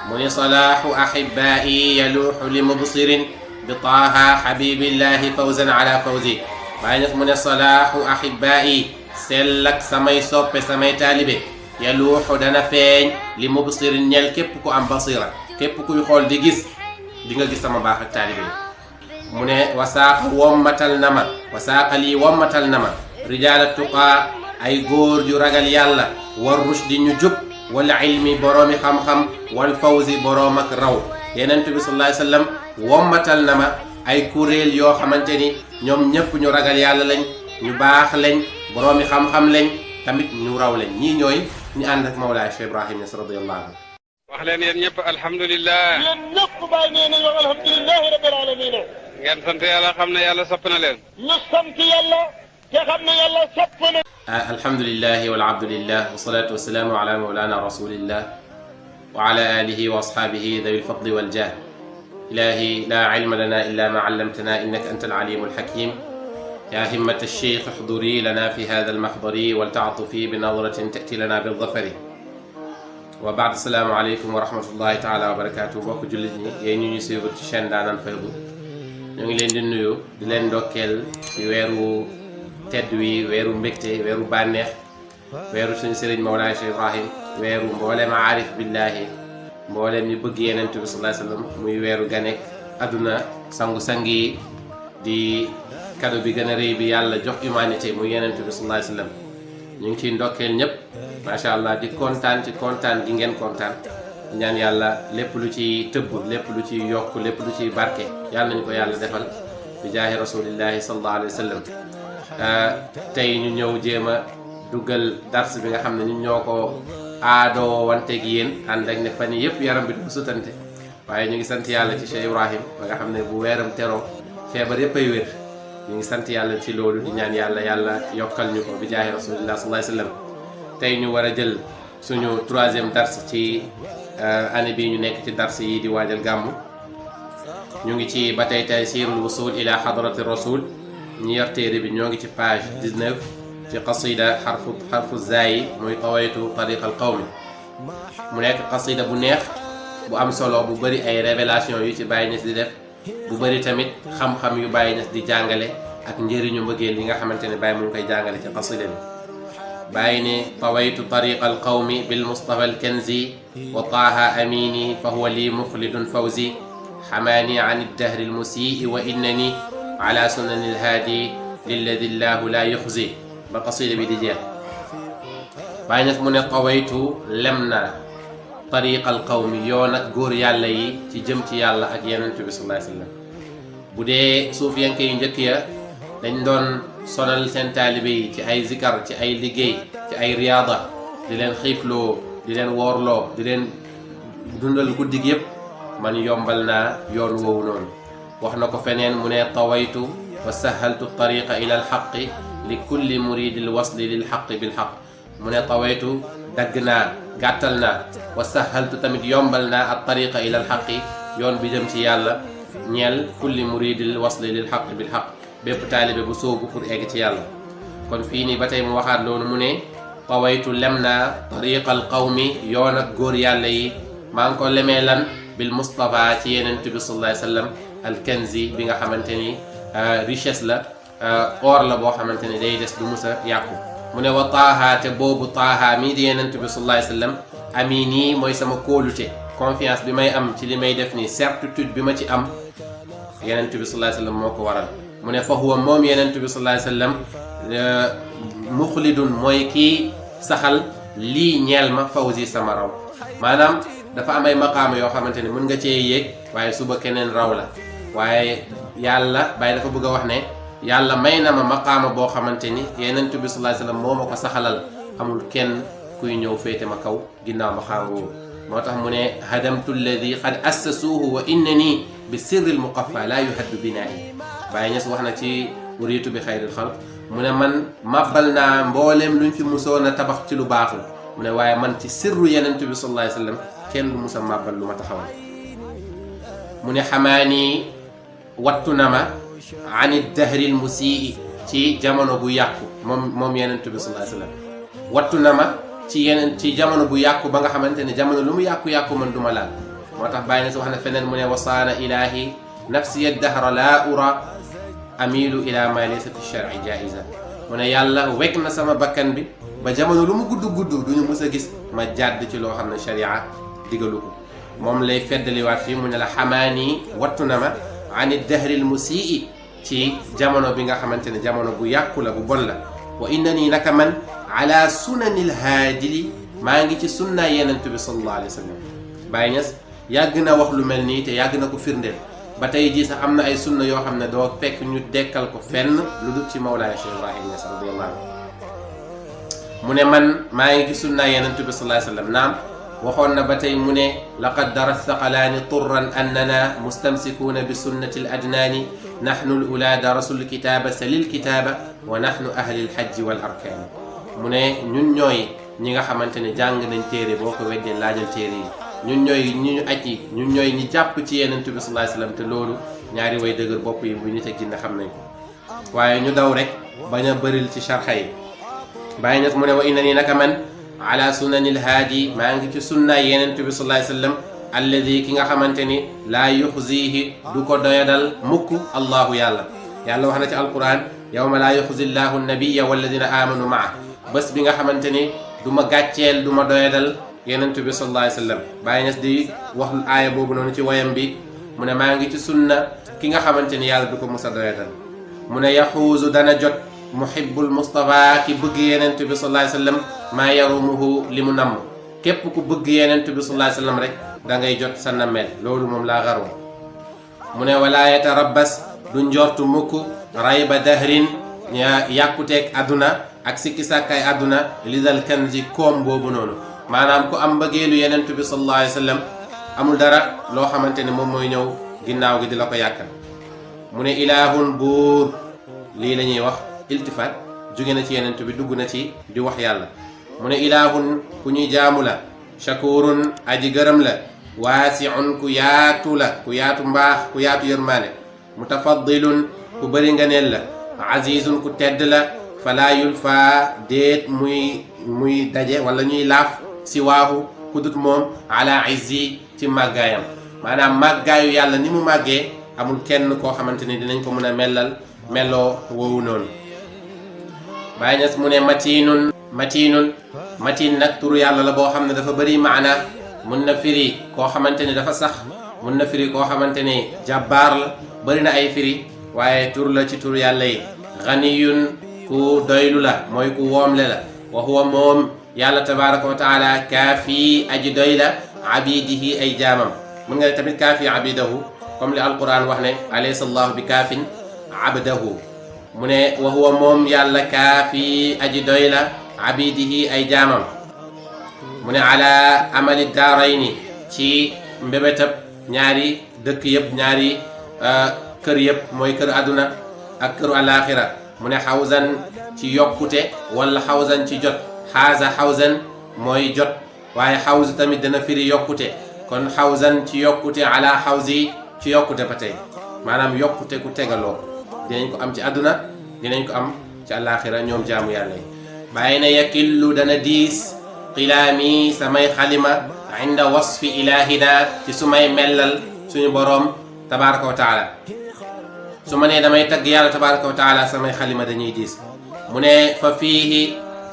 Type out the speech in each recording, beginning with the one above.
mu ni salaahu ahibaa'i yaluuxu li mubsirin bi taaha habibillahi fawzan ala fawzi. Baay Ñas mu ne salaahu ahibaa'i sell ak samay soppe samay taalibe yaluuxu dana feeñ li mubsirin ñel képp ku am basira, képp kuy xool di gis di nga gis sama baax ak taalibe. mu ne wasaaqa wommatal na ma wasaaqa lii wommatal na ma rijaala tuqaa ay góor ju ragal yàlla war rushdi ñu jub wal ilmi boroomi xam-xam wal fawzi boroom ak raw. Yonent bi sallallahu alayhi wa sallam wommatal na ma ay kuréel yoo xamante ni ñoom ñëpp ñu ragal yàlla lañ, ñu baax lañ, boroomi xam-xam lañ, tamit ñu raw lañ. ñii ñooy ñu ànd ak Mawlaay Cheikh Ibrahim Niass radiyallahu anhu. wax leen yéen ñëpp alhamdulilah. yéen ñëpp bàyyi nee nañu alhamdulilahi rabbil alamin. ngeen sant yàlla xam ne yàlla sopp na leen. ñu sant yàlla te xam ne yàlla sopp na. alhamdulilahi wal abdulillah wa salaatu wa salaamu ala mawlana rasulillah wa ala alihi wa ashaabihi dawi lfadli wal jah. ilahi la ilma lana illa ma allamtana innaka anta alalimu alhakim. ya himmata alcheikh uhduri lana fi hada almahdari waltaatufi binadratin tati lana bildafari. wa baad asalaamu aleykum wa rahmatullahi taala wa barakatuh. mbokk jullit ñi yéen ñu suivre ci chaîne Ndaanaan Faydu, ñu ngi leen di nuyu di leen ndokkeel ci weeru tedd wi, weeru mbégte, weeru bànneex, weeru suñu sëriñ Mawlaay Cheikh Ibrahim, weeru mbooleem aarif billahi, mbooleem ñu bëgg Yonent bi sallallahu alayhi wa sallam, muy weeru ganek adduna sangu-sang yi, di cadeau bi gën a rëy bi yàlla jox humanité muy Yonent bi sallallahu alayhi wa sallam. ñu ngi ciy ndokkeel ñëpp macha allah, di kontaan ci kontaan gi ngeen kontaan, ñaan yàlla lépp lu ci tëbb, lépp lu ci yokk, lépp lu ci barke yàlla nañu ko yàlla defal bi jaahi rasulillahi sallallahu alayhi wa sallam. tey ñu ñëw jéem a duggal dars bi nga xam ne ñun ñoo ko aadoo wanteeg yéen, ànd ak ne fan yii yëpp yaram bi du sutante, waaye ñu ngi sant yàlla ci Cheikh Ibrahim ba nga xam ne bu weeram teroo feebar yëpp ay wér. ñu ngi sant yàlla ci loolu, di ñaan yàlla yokkal ñu ko bi jaahi rasulillah sallallahu alayhi wa sallam. tey ñu war a jël suñu 3e dars ci année bii ñu nekk ci dars yi di waajal gàmmu. ñu ngi ci ba tey taysirul wusul ila hadrati rasul. ñi yor téere bi ñoo ngi ci page 19 ci qasida xarfu zaayi muy tawaytu tariqa al qawmi. mu nekk qasida bu neex bu am solo, bu bëri ay révélation yu ci Baay Ñas di def, bu bëri tamit xam-xam yu Baay Ñas di jàngale ak njëriñu mbëggeel yi nga xamante ne Baay mu ngi koy jàngale ci qasida bi. Baay ne tawaytu tariqa al qawmi bil mustafa al kanzi wa taaha amini fa huwa li muxlidun fawzi xamaani an iddahri al musii wa innani ala sunani al haadi lilladi llahu la yuxzi ba qasida bi di jeex. Baay Ñas mu ne tawaytu lem naa tariqa al qawmi yoon ak góor yàlla yi ci jëm ci yàlla ak Yonent bi sallallahu alayhi wa sallam. bu dee suufiyanke yu njëkk ya dañ doon sonal seen taalibe yi ci ay zikar, ci ay liggéey, ci ay riyaada, di leen xiifloo, di leen woorloo, di leen dundal guddi gi yëpp. man yombal naa yoon woowu noonu. wax na ko feneen mu ne tawaytu wa sahaltu tariqa ila alxaqi li kulli muridil wasli lil xaqi bil xaq. mu ne tawaytu dagg naa, gàttal naa, wa sahaltu tamit yombal naa at tariqa ila alxaqi yoon bi jëm ci yàlla ñeel kulli muridil wasli lil xaqi bil xaq, bépp taalibe bu soobu pour egg ci yàlla. kon fii nii ba tey mu waxaat loolu mu ne tawaytu lem naa tariqa al qawmi yoon ak góor yàlla yi, maa ngi ko lemee lan bil Mustafa ci Yonent bi sallallahu alayhi wa sallam al kanzi bi nga xamante ni richesse la, or la boo xamante ni day des du musa yàqu. mu ne wa taaha te boobu taaha mii di Yonent bi sallallahu alayhi wa sallam amini mooy sama kóolute, confiance bi may am ci li may def nii, certitude bi ma ci am Yonent bi sallallahu alayhi wa sallam moo ko waral. mu ne fa huwa moom Yonent bi sallallahu alayhi wa sallam muxlidun mooy kii saxal lii ñeel ma fawzi sama raw. maanaam dafa am ay maqaama yoo xamante ne mën nga cee yéeg waaye suba keneen raw la, waaye yàlla Baay dafa bëgg a wax ne yàlla may na ma maqaama boo xamante ni Yonent bi sallallahu alayhi wa sallam moo ma ko saxalal, amul kenn kuy ñëw féete ma kaw ginnaaw maqaama boobu. moo tax mu ne hadamtu alladi qad assasuuhu wa innani bi sirril muqaffa la yuhaddu binaa'i. Baay Ñas wax na ci uriitu bi xayril xalq, mu ne man màbbal naa mbooleem luñ fi musoon a tabax ci lu baax la, mu ne waaye man ci sirru Yonent bi sallallahu alayhi wa sallam kenn du musa màbbal lu ma taxawal. mu ne xamaani wattu na ma ani dahril musii ci jamono bu yàqu, moom Yonent bi sallallahu alayhi wa sallam wattu na ma ci jamono bu yàqu ba nga xamante ne jamono lu mu yàqu-yàqu man du ma laal. moo tax bàyyi na si wax na feneen mu ne wasaana ilahi nafsiya dahra laa ura amilu ila ma laysa fi shar'i jaiza mu ne yàlla wekk na sama bakkan bi ba jamono lu mu gudd gudd duñu mës a gis ma jàdd ci loo xam ne sharia digalu ko moom lay feddaliwaat fii mu ne la xamaani wattu na ma ani dahril musii ci jamono bi nga xamante ne jamono bu yàqu la bu bon la wa innani naka man ala sunanil haadili maa ngi ci sunna yenent bi sallallahu alayhi wa sallam Baye Niass yàgg na wax lu mel nii te yàgg na ko firndeel ba tey jii sax am na ay sunna yoo xam ne doo fekk ñu dekkal ko fenn lu dul ci Mawlaaya Cheikh Ibrahim Niass radiyallahu anhu mu ne man maa ngi ci sunna yenent bi sallallahu alayhi wa sallam naam waxoon na ba tey mu ne laqad dara thaqalaani turran annana mustamsikuuna bi sunnati l adnaani nahnu l ula darasu l kitaaba salil kitaaba wa nahnu ahli l hajji wal arkaani mu ne ñun ñooy ñi nga xamante ne jàng nañ téere boo ko weddee laajal téere yi ñun ñooy ñi ñu aj yi ñun ñooy ñi jàpp ci yenent bi sallallahu alayhi wasallam te loolu ñaari way dëgër bopp yi bu nit ak jinne xam nañ ko waaye ñu daw rek bañ a bëril ci sharxa yi Baye Niass mu ne wa inna nii naka man ala sunanil haadi maa ngi ci sunnaay yenent bi sallallahu alayhi wasallam alladi ki nga xamante ni laa yuxzihi du ko doyadal mukk allahu yàlla wax na ci alquran yawma laa yuxzi llahu nabiyya walladina amanu maa bés bi nga xamante ni du ma gàcceel du ma doyadal yenent bi sallallahu alayhi wasallam Baye Niass di wax aaya boobu noonu ci woyam bi mu ne maa ngi ci sunna ki nga xamante ni yàlla du ko mës a doyadal mu ne yaxuusu dana jot muhibbul Mustafa ki bëgg yenent bi sallallahu alayhi wasallam maa yarumuhu li mu namm képp ku bëgg yenent bi sallallahu alayhi wasallam rek da ngay jot sa nammeel loolu moom laa xarwa mu ne wala yatarabbas du njortu mukk rayba dahrin yàkkuteeg àdduna ak sikki sàkkaay àdduna li dal kanzi koom boobu noonu maanaam ku am mbëggeelu yenent bi sallallahu alayhi wasallam amul dara loo xamante ne moom mooy ñëw ginnaaw gi di la ko yàkkal mu ne ilaahun buur lii la ñuy wax iltifaat jóge na ci yenent bi dugg na ci di wax yàlla mu ne ilaahun ku ñuy jaamu la shakurun aji gërëm la waasiun ku yaatu la ku yaatu mbaax ku yaatu yërmaane mutafaddilun ku bëri nganeel la azizun ku tedd la falaa yulfa déet muy daje wala ñuy laaf si waaxu ku dut moom ala izzi ci màggaayam maanaam màggaayu yàlla ni mu màggee amul kenn koo xamante ni dinañ ko mën a mellal melloo woowu noonu Baye Niass mu ne matin nag turu yàlla la boo xam ne dafa bëri maana mun na firi koo xamante ni dafa sax mun na firi koo xamante ni jàbbaar la bëri na ay firi waaye tur la ci turu yàlla yi ganiyun ku doylu la mooy ku woomle la wa huwa moom yàlla tabaraka wa taala kaafi aji doy la abidihi ay jaamam mun nga ne tamit kaafi abidahu comme li alquran wax ne alaysa allahu bi kaafin abdahu mu ne wa huwa moom yàlla kaafi aji doy la abidihi ay jaamam mu ne ala amali daarayni ci mbébétab ñaari dëkk yëpp ñaari kër yëpp mooy kër àdduna ak këru alaxira mu ne xawsan ci yokkute wala xawsan ci jot xaasa xawsan mooy jot waaye xawsu tamit dana firi yokkute kon xawsan ci yokkute ala xawsi ci yokkute ba tey maanaam yokkute ku tegaloo dinañ ko am ci àdduna dinañ ko am ci alaxira ñoom jaamu yàlla yi bàyyi na yakillu dana diis xilaami samay xalima inda wasfi ilahina ci su may mellal suñu boroom tabaraka wa taala su ma nee damay tagg yàlla tabaraka wa taala samay xalima dañuy diis mu ne fa fiihi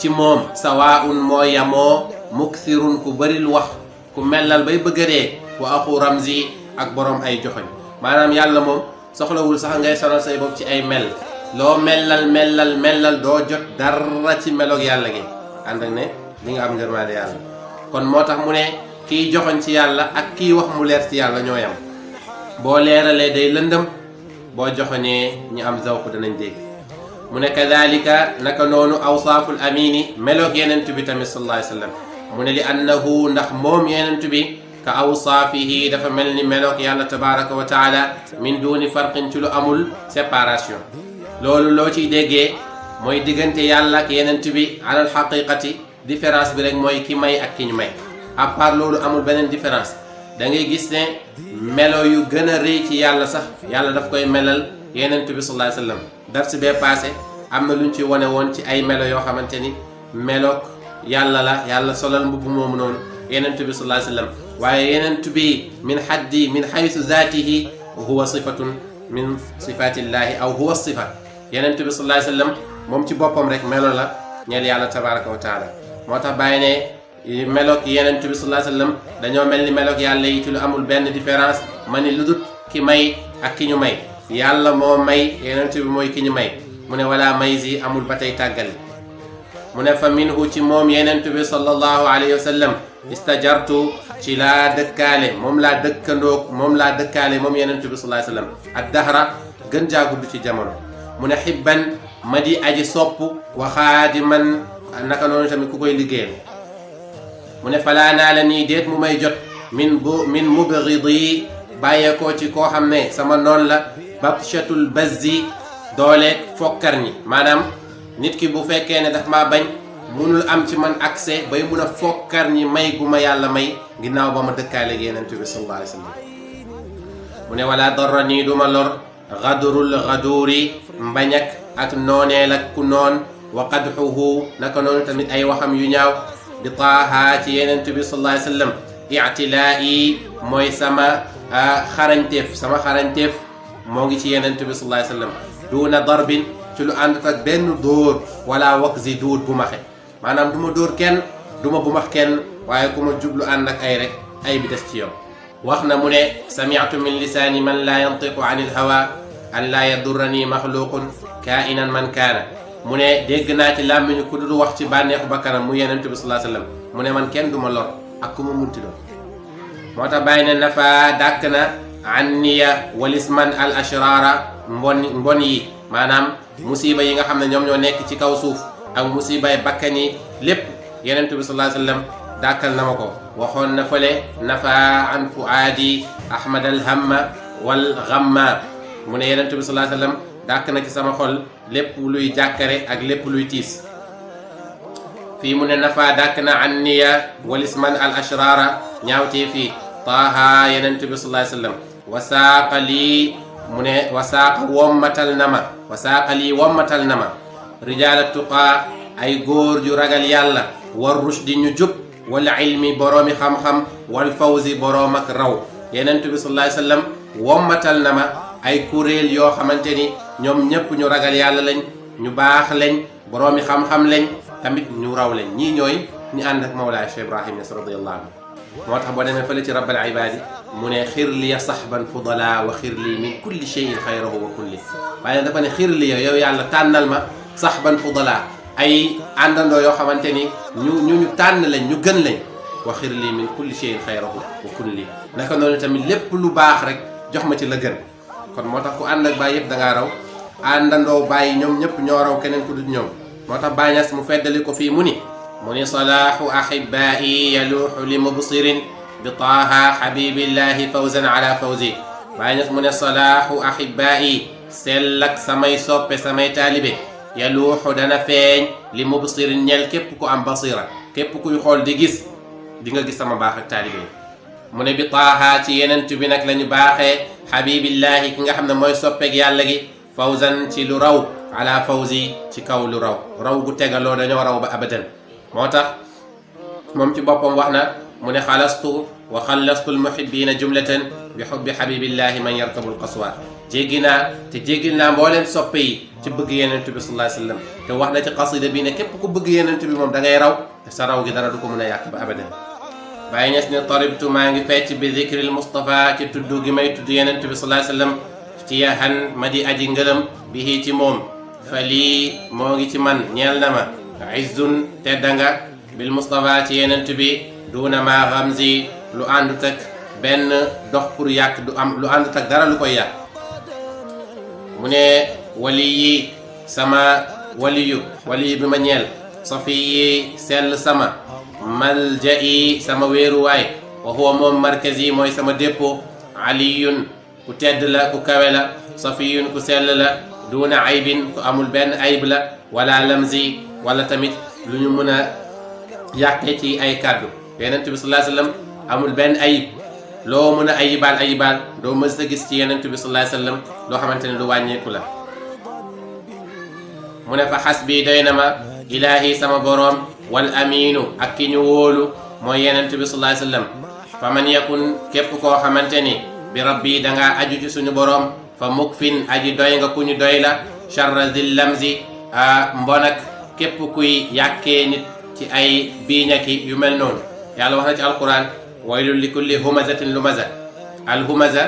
ci moom sawaun moo yamoo muksirun ku bëril wax ku mellal bay bëgg a dee wa axu ramzi ak boroom ay joxoñ maanaam yàlla moom soxlawul sax ngay sonal say bopp ci ay mel loo mellal doo jot dara ci meloog yàlla gi ànd ak ne li nga am ngërmaande yàlla kon moo tax mu ne kiy joxoñ ci yàlla ak kiy wax mu leer ci yàlla ñoo yam boo leeralee day lëndëm boo joxoñee ñi am zawq danañ dégg mu ne kadalika naka noonu awsaaful amini meloog yenent bi tamit sallallahu alayhi wa sallam mu ne li annahu ndax moom yenent bi ka awsaafihi dafa mel ni meloog yàlla tabaraka wa taala min duni farqin ci lu amul séparation loolu loo ciy déggee mooy diggante yàlla ak yenent bi alal xaqiqati différence bi rek mooy ki may ak ki ñu may à part loolu amul beneen différence da ngay gis ne melo yu gën a rëy ci yàlla sax yàlla daf koy melal yenent bi sallallahu alayhi wa sallam dars bee passé am na luñ ci wane woon ci ay melo yoo xamante ni meloog yàlla la yàlla solal mbubb moomu noonu yenent bi sallallahu alayhi wa sallam waaye yenent bi min xaddi min xaysu zaatihi huwa sifatun min sifatillahi aw huwa sifa yenent bi sallallahu alayhi wasallam moom ci boppam rek melo la ñeel yàlla tabaraka wa taala moo tax bàyyi ne meloog yenent bi sallallahu alayhi wasallam dañoo mel ni meloog yàlla yi ci lu amul benn différence ma ni lu dut ki may ak ki ñu may yàlla moo may yenent bi mooy ki ñu may mu ne wala mayzi amul ba tey tàggali mu ne fa minhu ci moom yenent bi sallallahu alayhi wa sallam istajartu ci laa dëkkaale moom laa dëkkandoog moom laa dëkkaale moom yenent bi sallallahu alayhi wa sallam ak dahra gën jaa gudd ci jamono mu ne xibban ma di aji sopp waxaadi man naka noonu tamit ku koy liggéeyal mu ne falaa naa la nii déet mu may jot min mubridi bàyyeekoo ci koo xam ne sama noon la babshatul bazzi dooleeg fokkar ñi maanaam nit ki bu fekkee ne daf maa bañ munul am ci man accès bay mun a fokkar ñi may gu ma yàlla may ginnaaw ba ma dëkkaaleeg yenent bi sallallahu alayhi wa sallam mu ne wala darra nii du ma lor gadurul gaduri mbañak ak nooneel ak ku noon wa qadxuhu naka noonu tamit ay waxam yu ñaaw bi taaha ci yenent bi sallallahu alayhi wa sallam i'tilaa'i mooy sama xarañteef moo ngi ci yenent bi sallallahu alayhi wa sallam duuna darbin ci lu ànd ak benn dóor wala waqzi duut bu maxe maanaam du ma dóor kenn du ma bu max kenn waaye ku ma jublu ànd ak ay rek ay bi des ci yow wax na mu ne sami'tu min lisaani man laa yantiqu an il hawa an laa yadurrani maxluqun kainan man kaana mu ne dégg naa ci làmmiñu ku dul wax ci bànneexu bakkanam mu yenent bi sallallahu alayhi wasallam mu ne man kenn du ma lor ak ku ma munti doon moo tax bàyyi ne nafa dàkk na anniya walisman al ashrara mbon yi maanaam musiba yi nga xam ne ñoom ñoo nekk ci kaw suuf ak musibay bakkan yi lépp yenent bi sallallahu alayhi wasallam dàkkal na ma ko waxoon na fële nafa an fuaadi ahmad al hamma wal ghamma mu ne yenent bi sallallahu alayhi wasallam dàkk na ci sama xol lépp luy jàkkare ak lépp luy tiis fii mu ne nafa dàkk na an niya walisman al ashrara ñaawtee fii taaha yenent bi sallallahu alayhi wasallam wasaaqa lii mu ne wasaaqa wommatal na ma wasaaqa lii wommatal na ma rijaala tuqaa ay góor ju ragal yàlla war rushdi ñu jub wal ilmi boroomi xam-xam wal fawzi boroom ak raw yenent bi sallallahu alayhi wasallam wommatal na ma ay kuréel yoo xamante ni ñoom ñëpp ñu ragal yàlla lañ ñu baax lañ boroomi xam-xam lañ tamit ñu raw lañ ñii ñooy ñu ànd ak Mawlaay Cheikh Ibrahim Niass radiyallahu anhu moo tax boo demee fële ci rabbal ibaadi mu ne xir liya saxban fudala wa xir li min kulli cheyin xayrahu wa kulli waaye dafa ne xir liya yow yàlla tànnal ma saxban fudala ay àndandoo yoo xamante ni ñu tànn lañ ñu gën lañ wa xir li min kulli cheyin xayrahu wa kulli naka noonu tamit lépp lu baax rek jox ma ci la gën kon moo tax ku ànd ak baay yëpp da ngaa raw àndandoo bàyyi ñoom ñëpp ñoo raw keneen ku dul ñoom moo tax Baay Ñas mu feddali ko fii mu ni salaahu ahibaa'i yaluuxu li mubsirin bi taaha habibillahi fawzan ala fawzi Baay Ñas mu ne salaahu ahibaa'i sell ak samay soppe samay taalibe yaluuxu dana feeñ li mubsirin ñel képp ku am basira képp kuy xool di gis di nga gis sama baax ak taalibe mu ne bi taaha ci yenent bi nag la ñu baaxee habibillahi ki nga xam ne mooy soppeeg yàlla gi fawzan ci lu raw ala fawzi ci kaw lu raw gu tegaloo dañoo raw ba abadan moo tax moom ci boppam wax na mu ne xalastu wa xallastu almuhibbina jumlatan bi hubbi habibillahi man yarkabul qaswa jéggil naa mbooleem soppe yi ci bëgg yenent bi sallallahu alayhi wasallam te wax na ci qasida bi ne képp ku bëgg yenent bi moom da ngay raw te sa raw gi dara du ko mën a yàq ba abadan Baay Ñas ne taribtu maa ngi fecc bi dhikril Mustafa ci tudd gi may tudd yenent bi sallallahu alayhi wasallam ci yahan ma di aji ngërëm bihi ci moom fa lii moo ngi ci man ñeel na ma izzun teddanga bil Mustafa ci yenent bi duuna ma ramzi lu àndut ak benn dox pour yàq du am lu àndut ak dara lu koy yàq mu ne wali yi sama waliyu bi ma ñeel safi yi sell sama malja yi sama wéeruwaay wa huwa moom markazi mooy sama dépôt aliyun ku tedd la ku kawe la safiyun ku sell la duuna aybin ku amul benn ayib la wala lamzi wala tamit lu ñu mën a yàqee ci ay kàddu yenent bi sallallahu alayhi wasallam amul benn ayib loo mën a ayibaal doo mës a gis ci yenent bi sallallahu alayhi wasallam loo xamante ne lu wàññeeku la mu ne fa xasbi doy na ma ilaahi sama boroom wal aminu ak ki ñu wóolu mooy yenent bi sallallahu alayhi wasallam fa man yakun képp koo xamante ni bi rabbi dangaa aju ci suñu boroom fa mukfin aji doy nga ku ñu doy la charra zil lamzi mbonak képp kuy yàkkee nit ci ay biiñaki yu mel noonu yàlla wax na ci alquran waylun li kulli humazatin lumaza al humaza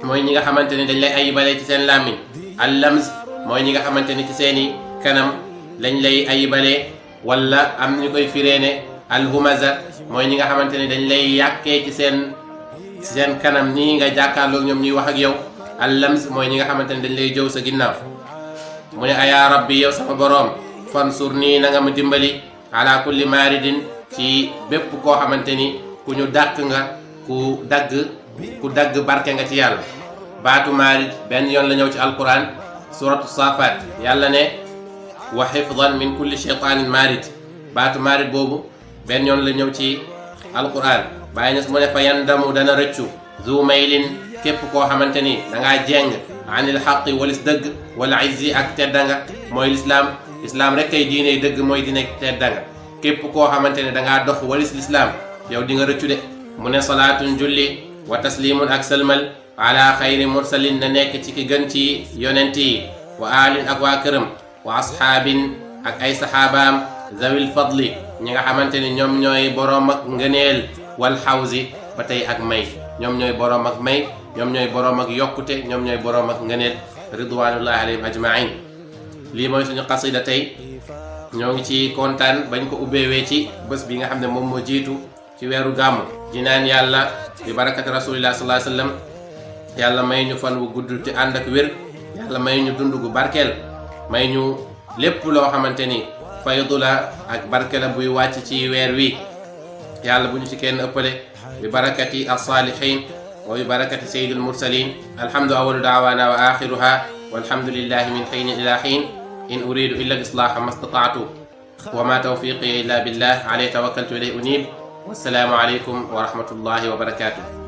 mooy ñi nga xamante ni dañ lay ayibalee ci seen làmmiñ al lamz mooy ñi nga xamante ni ci seeni kanam lañ lay ayibalee wala am ñu koy firee ne al humaza mooy ñi nga xamante ni dañ lay yàkkee ci seen kanam nii nga jàkkaarloog ñoom ñuy wax ak yow al lamz mooy ñi nga xamante ni dañ lay jëw sa ginnaaw mu ne ayaa rabbi yow sama boroom fansur nii na nga ma dimbali ala kulli maaridin ci bépp koo xamante ni ku ñu dàq nga ku dagg barke nga ci yàlla baatu maarid benn yoon la ñëw ci alquran suratu safat yàlla ne wa xifdan min kulli shaytanin maarid baatu maarid boobu benn yoon la ñëw ci alquran bàyyi na mu ne fa yandamu dana rëccu zu maylin képp koo xamante ni dangaa jeng anil xaqi walis dëgg wala izzi ak teddanga mooy lislaam rek kay diine dëgg mooy diine teddanga képp koo xamante ne dangaa dox walis lislaam yow di nga rëccu de mu ne salaatun julli wa taslimun ak sëlmal ala xayri mursalin na nekk ci ki gën ci yonent yi wa alin ak waa këram wa asxaabin ak ay saxaabaam zawil fadli ñi nga xamante ni ñoom ñooy boroom ak ngëneel wal xawsi ba tey ak may ñoom ñooy boroom ak may ñoom ñooy boroom ak yokkute ñoom ñooy boroom ak ngëneel ridwanullahi alayhim ajmain lii mooy suñu qasida tey ñoo ngi ci kontaan bañ ko ubbeewee ci bés bi nga xam ne moom moo jiitu ci weeru gàmmu di naan yàlla bi barakati rasulillah sallallahu alayhi wasallam yàlla may ñu fan wu gudd te ànd ak wér yàlla may ñu dund gu barkeel may ñu lépp loo xamante ni faydu la ak barke la buy wàcc ci weer wi yàlla bu ñu ci kenn ëppale bi barakati as-salihin wa bi barakati sayyidil mursalin alhamdu awalu daawana wa axiruha walhamdulillahi min xiinin ila xiin in uridu illa al-islaha ma stata'tu wa ma tawfiqi illa billah alayhi tawakkaltu ilayhi unib wassalaamu alaykum wa rahmatullahi wa barakatuh